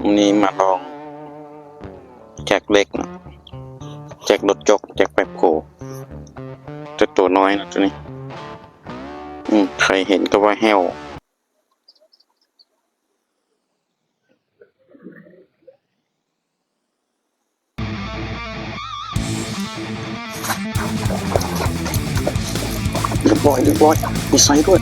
ມື້ນີ້ມາລອງແຈັກເຫຼັກເນາະ ແຈັກລົດຈົກ ແຈັກແບັກໂຮ ແຕ່ໂຕນ້ອຍເນາະໂຕນີ້. ອືມ ໃຜເຫັນກໍວ່າແຫ້ວ. ຮຽບຮ້ອຍ ຮຽບຮ້ອຍ ມີໄຊດ້ວຍ.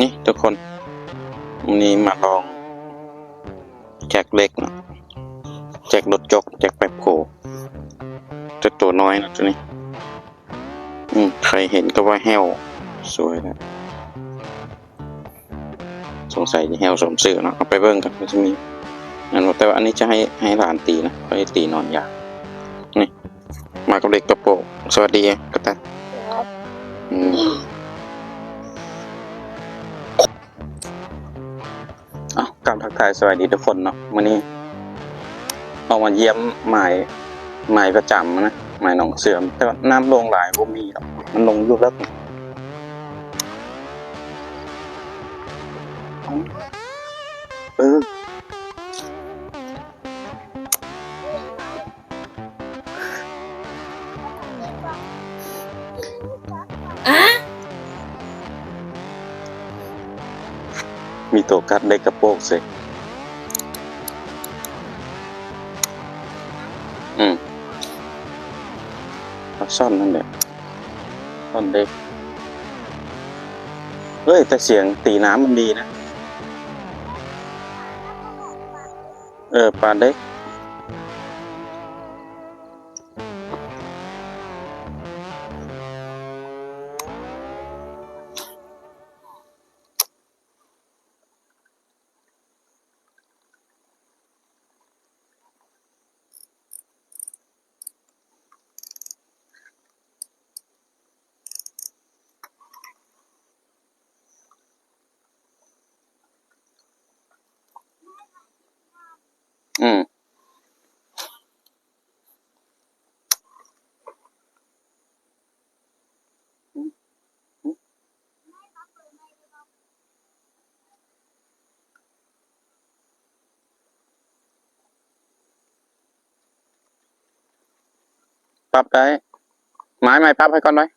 ນີ້ທຸກຄົນ ມື້ນີ້ມາລອງແຈັກເຫຼັກເນາະ ແຈັກລົດຈົກ ແຈັກແບັກໂຮ ແຕ່ໂຕນ້ອຍເນາະໂຕນີ້. ອືມ ໃຜເຫັນກໍວ່າແຫ້ວ ສວຍແລ້ວ. ສົງໄສຊິແຫ້ວສົມຊື່ເນາະ ເອົາໄປເບິ່ງກັນວ່າຊິມີ ແຕ່ວ່າອັນນີ້ຈະໃຫ້ ໃຫ້ຫຼານຕີນະ ຂ້ອຍຕີນອນຢາງ. ນີ້ ມາກັບເດັກກະໂປງ. ສະຫວັດດີກະແຕ. ອືມ ເອົ້າ ກາບທັກທາຍສະບາຍດີທຸກຄົນເນາະ. ມື້ນີ້ອອກມາຢ້ຽມໝາຍ ໝາຍປະຈຳນະ ໝາຍໜອງເສື່ອມ ແຕ່ວ່ານ້ຳລົງຫຼາຍບໍ່ມີດອກ ມັນລົງຢູ່ເລິກ. ເອີ ອາ ມີໂຕກັດໄດ້ກະໂປກເສຍ. ອືມ ເອົາຊ່ອນນັ້ນແຫຼະ ຊ່ອນເດັກ. ເອີຍ ແຕ່ສຽງຕີນ້ຳມັນດີນະ. ເອີ ປາເດັກ. ອືມ ປັບໄດ້. ໝາຍ ໝາຍ ປັບໃຫ້ກ່ອນໜ້ອຍ.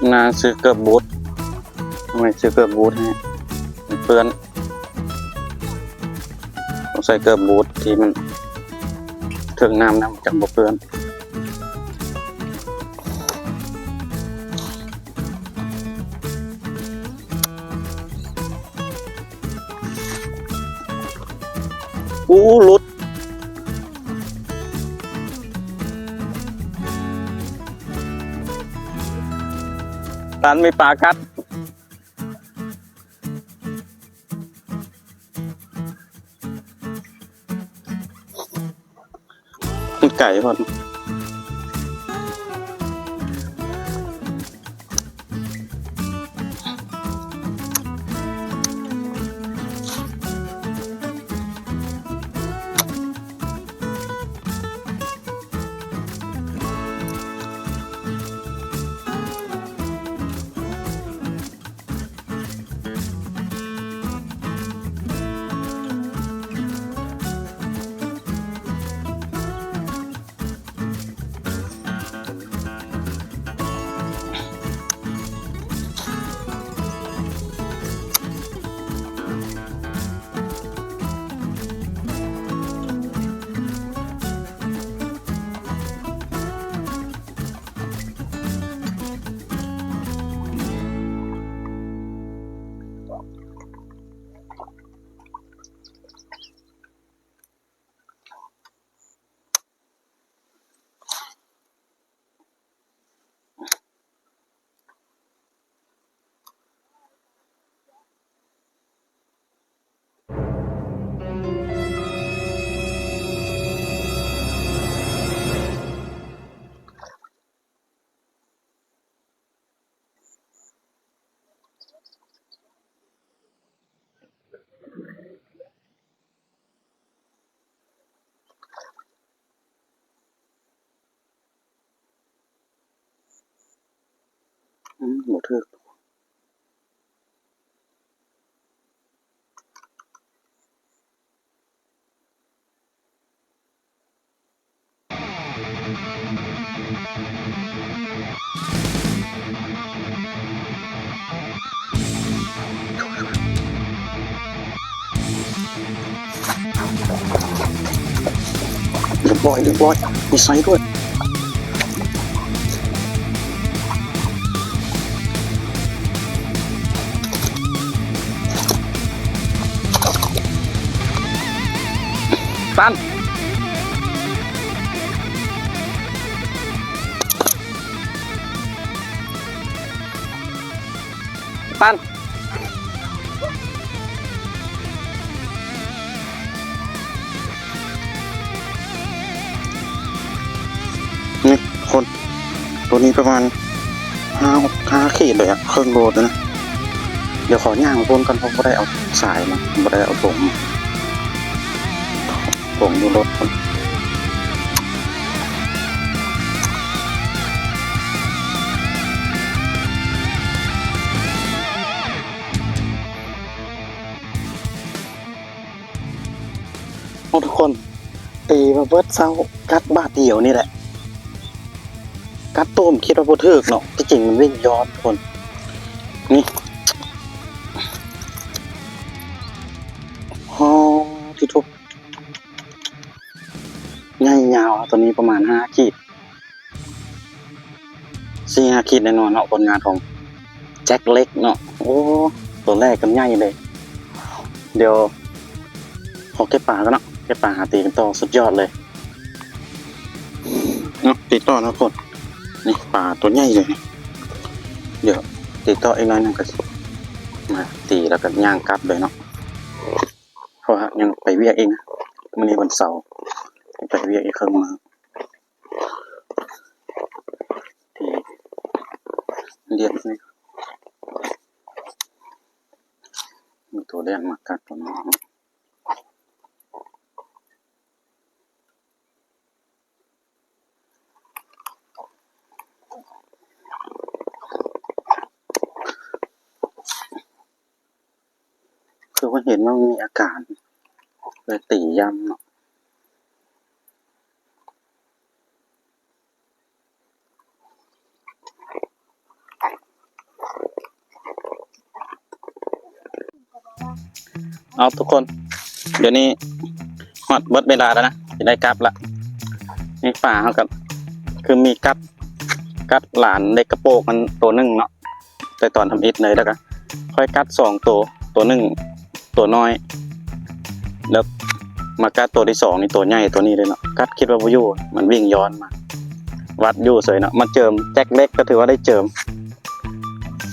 ໜ້າຊື້ເກີບບູດ ຕ້ອງໃຫ້ຊື້ເກີບບູດໃຫ້ ມັນເປື້ອນ. ຕ້ອງໃສ່ເກີບບູດທີ່ມັນເຖິງນ້ຳນຳ ມັນຈັ່ງບໍ່ເປື້ອນ. ອູ້ ຫຼຸດ. ຕັນມີປາກັດ. ກໆພຸ້ນ. ອືມ ບໍ່ຖືກ. ຮຽບຮ້ອຍ ຮຽບຮ້ອຍ ມີໄຊດ້ວຍ. ປັນ ປັນ ນີ້ທຸກຄົນ ໂຕນີ້ປະມານຫ້າ ຫົກ ຫ້າຂີດເລີຍອະ ເຄິ່ງໂລເລີຍນະ. ດຽວຂໍຍ່າງໄປພຸ້ນກ່ອນ ເພາະບໍ່ໄດ້ເອົາສາຍມາ ບໍ່ໄດ້ເອົາຖົງມາ ຖົງຢູ່ລົດພຸ້ນ. ເອົາ ທຸກຄົນ ຕີມາເບິດເຊົ້າ ກັດບາດດຽວນີ້ແຫຼະ ກັດຕຸ້ມ ຄິດວ່າບໍ່ຖືກເນາະ ທີ່ຈິງມັນວິ່ງຍ້ອນ ທຸກຄົນ. ນີ້ ໂອ້ ທີ່ທຸກ ໃຫຍ່ຍາວ ໂຕນີ້ປະມານຫ້າຂີດ ສີ່ຫ້າຂີດແນ່ນອນເນາະ ຜົນງານຂອງແຈັກເລັກເນາະ. ໂອ້ ໂຕແລກກໍໃຫຍ່ເລີຍ. ດຽວຂໍເກັບປາກ່ອນເນາະ ເກັບປາຫາຕີກັນຕໍ່. ສຸດຍອດເລີຍເນາະ ຕີຕໍ່ເນາະທຸກຄົນ. ນີ້ປາໂຕໃຫຍ່ເລີຍ. ດຽວຕີຕໍ່ອີກໜ້ອຍໜຶ່ງກໍຊິມາຕີ ແລ້ວກໍຍ່າງກັບເລີຍເນາະ. ເພາະວ່າຍັງໄປວຽກອີກນະ ມື້ນີ້ວັນເສົາ ໄປວຽກອີກເຄິ່ງມື້ ທີ່ລຽນນີ້ ມີໂຕແລ່ນມາກັດຕົວນີ້. ຄືວ່າເຫັນວ່າມັນມີອາການ ເລີຍຕີຢ້ຳເນາະ. ເອົາ ທຸກຄົນ ດຽວນີ້ຮອດເບິດເວລາແລ້ວນະ ຊິໄດ້ກັບລະ. ນີ້ປາເຮົາກໍຄືມີກັດ ກັດຫຼານເຫຼັກກະໂປກມັນໂຕໜຶ່ງເນາະ ແຕ່ຕອນທຳອິດເລີຍ ແລ້ວກໍຄ່ອຍກັດສອງໂຕ ໂຕໜຶ່ງ ໂຕນ້ອຍ ແລ້ວມາກັດໂຕທີສອງນີ້ ໂຕໃຫຍ່ໂຕນີ້ເລີຍເນາະ. ກັດຄິດວ່າບໍ່ຢູ່ ມັນວິ່ງຍ້ອນມາ ວັດຢູ່ເສີຍເນາະ. ມາເຈີມແຈັກເລັກກໍຖືວ່າໄດ້ເຈີມ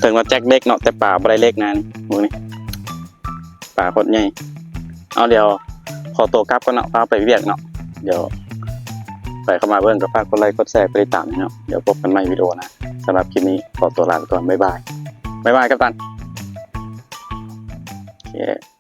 ເຖິງວ່າແຈັກເລັກເນາະ ແຕ່ປາບໍ່ໄດ້ເລັກນະ ນີ້ ເບິ່ງນີ້ ປາໂຄດໃຫຍ່. ເອົາ ດຽວຂໍໂຕກັບກ່ອນເນາະ ພາໄປວຽກເນາະ. ດຽວ ໃຜເຂົ້າມາເບິ່ງກໍຝາກກົດໄລ ກົດແຊ ກົດຕິດຕາມໃຫ້ເນາະ. ດຽວພົບກັນໃໝ່ວິດີໂອໜ້າ. ສຳລັບຄລິບນີ້ຂໍຕົວລາໄປກ່ອນ. ບາຍບາຍ. ບາຍບາຍ ກັບຕັນ. ໂອເຄ.